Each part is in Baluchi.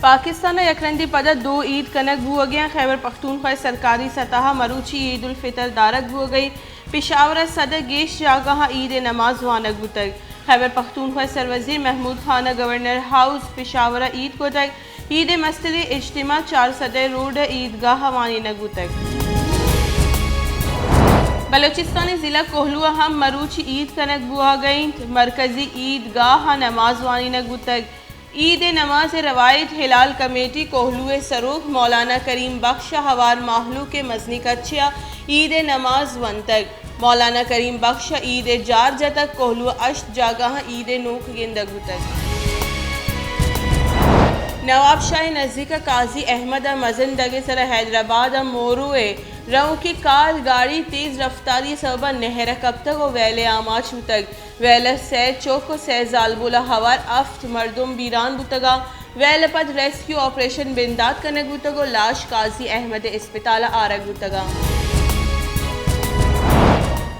پاکستان ءَ یک رندے پدا دو عید کنگ بوگیاں۔ خیبر پختونخوا ءِ سرکاری سطح ءَ مروچی عید الفطر دارگ بوگئی۔ پشاور ءَ صد ءَ گیش جاگہاں عید ءِ نماز وانگ بوتگ۔ خیبر پختونخوا ءِ سروزیر محمود خان ءَ گورنر ہاؤس پشاور ءَ عید کتگ۔ عید ءِ مستریں اجتماع چار سد ءِ روڈ ءِ عیدگاہ ءَ وانینگ بوتگ۔ بلوچستان ءِ ضلع کوہلو ءَ ہم مروچی عید کنگ بوگ ءَ انت۔ مرکزی عیدگاہ ءَ نماز وانینگ بوتگ۔ عید ءِ نماز ءِ روایت ہلال کمیٹی کوہلو ءِ سروک مولانا کریم بخش ءَ ہوار مہلوک ءِ مزنیں کچے ءَ عید ءِ نماز ونتگ۔ مولانا کریم بخش ءَ عید ءِ جار جتگ۔ کوہلو ءَ ہشت جاگہاں عید ءِ نوک گندگ بوتگ۔ نواب شاہ ءِ نزیک ءَ قاضی احمد ءِ مزن دگ ءِ سر ءَ حیدرآباد ءَ مورو ءِ رؤکیں کال گاڑی تیز رفتاری ءِ سبب ءَ نہر ءَ کپتگ ءُ ویل ءِ آماچ بوتگ۔ ویل ءَ سئے چک ءُ سئے زالبول ءَ ہوار ہفت مردم بیران بوتگ ءُ ویل ءَ پد ریسکیو آپریشن بندات کنگ بوتگ ءُ لاش قاضی احمد ءِ اسپتال ءَ آرگ بوتگ ءُ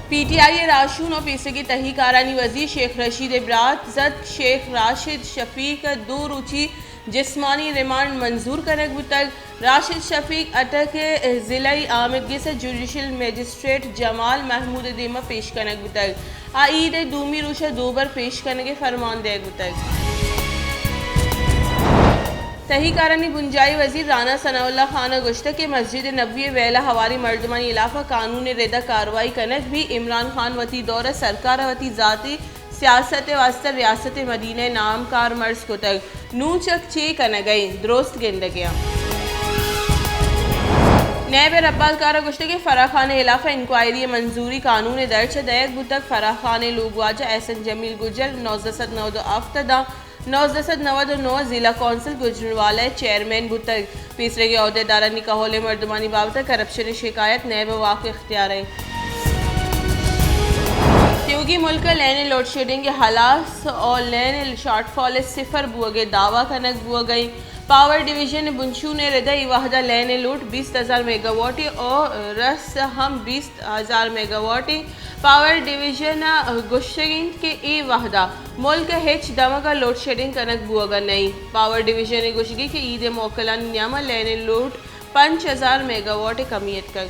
پی ٹی آئی ءِ راہشون ءُ پیسریگیں تہی کارانی وزیر شیخ رشید ءِ برات زد شیخ راشد شفیق ءَ دو روچی جسمانی ریمانڈ منظور کنگ بوتگ۔ راشد شفیق اٹک ءِ ضلعی آمدگس ءَ جوڈیشل مجسٹریٹ جمال محمود ءِ دیم ءَ پیش کنگ بوتگ۔ آ عید ءِ دومی روچ ءَ دوبر پیش کنگ ءِ فرمان دئیگ بوتگ۔ تہی کارانی بنجاہی وزیر رانا ثناء اللہ خان ءَ گوشتگ کہ مسجد نبوی ءِ ویل ءَ ہواریں مردمانی ہلاف ءَ قانون ءِ رد ءَ کاروائی کنگ بیت۔ عمران خان وتی دور ءَ سرکار ءَ وتی ذاتی سیاست ءِ واستہ ریاست مدینہ ءِ نام کارمرز کتگ۔ نوں چک چے کنگ ءَ ایں؟ درست گندگ ءَ آں۔ نیب ءِ ربالکار ءَ گوشتگ کہ فرح خان ءِ ہلاف ءَ انکوائری ءِ منظوری قانون ءِ درچ ءَ دئیگ بوتگ۔ فرح خان ءِ لوگواجہ احسن جمیل گجر نوزدہ سد نود ءُ ہفت ءَ داں نوزدہ سد نود ءُ نو ءَ ضلع کونسل گوجرانوالہ ءِ چیئرمین بوتگ۔ پیسریگیں عہدیدارانی کہول ءَ مردمانی بابت ءَ کرپشن ءِ شکایت نیب ءِ واک ءُ اختیار ءَ انت۔ تیوگی ملک ءَ لین ءِ لوڈ شیڈنگ ءِ ہلاس ءُ لین ءِ شارٹ فال ءِ صفر بوگ ءِ دعوی کنگ بوگ ءَ انت۔ پاور ڈویژن ءِ بنچون ءِ رد ءَ اے وہد ءَ لین ءِ لوڈ بیست ہزار میگا واٹ ءُ رس ہم بیست ہزار میگا واٹ انت۔ پاور ڈویژن ءَ گوشگ انت کہ اے وہد ءَ ملک ءِ ہچ دمگ ءَ لوڈ شیڈنگ کنگ بوگ ءَ نہ انت۔ پاور ڈویژن ءِ گوشگ ءَ کہ عید ءِ موکلانی نیام ءَ لین ءِ لوڈ پنچ ہزار میگا واٹ ءَ کمی اتکگ۔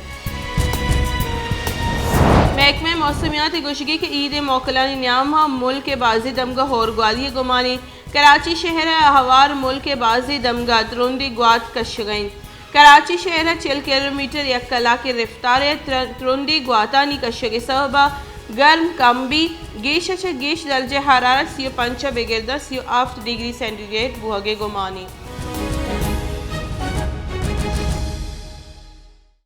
محکمہ موسمیات ءِ گوشگ ءَ کہ عید ءِ موکلانی نیام ءَ ملک ءِ بازیں دمگ ءَ ہورگوالی ءِ گمان انت۔ کراچی شہر ءِ ہوار ملک ءِ بازیں دمگ ءَ ترندیں گوات کشگ ءَ انت۔ کراچی شہر ءَ چل کلومیٹر یک کلاک ءِ رفتار ءَ تر-، ترندیں گواتانی کشگ ءِ سبب ءَ گرم کم بیت۔ گیش ءَ چہ گیش درجہ حرارت سی ءُ پنچ ءَ بگر داں سی ءُ ہفت ڈگری سینٹی گریڈ بوہگ ءِ گمان انت۔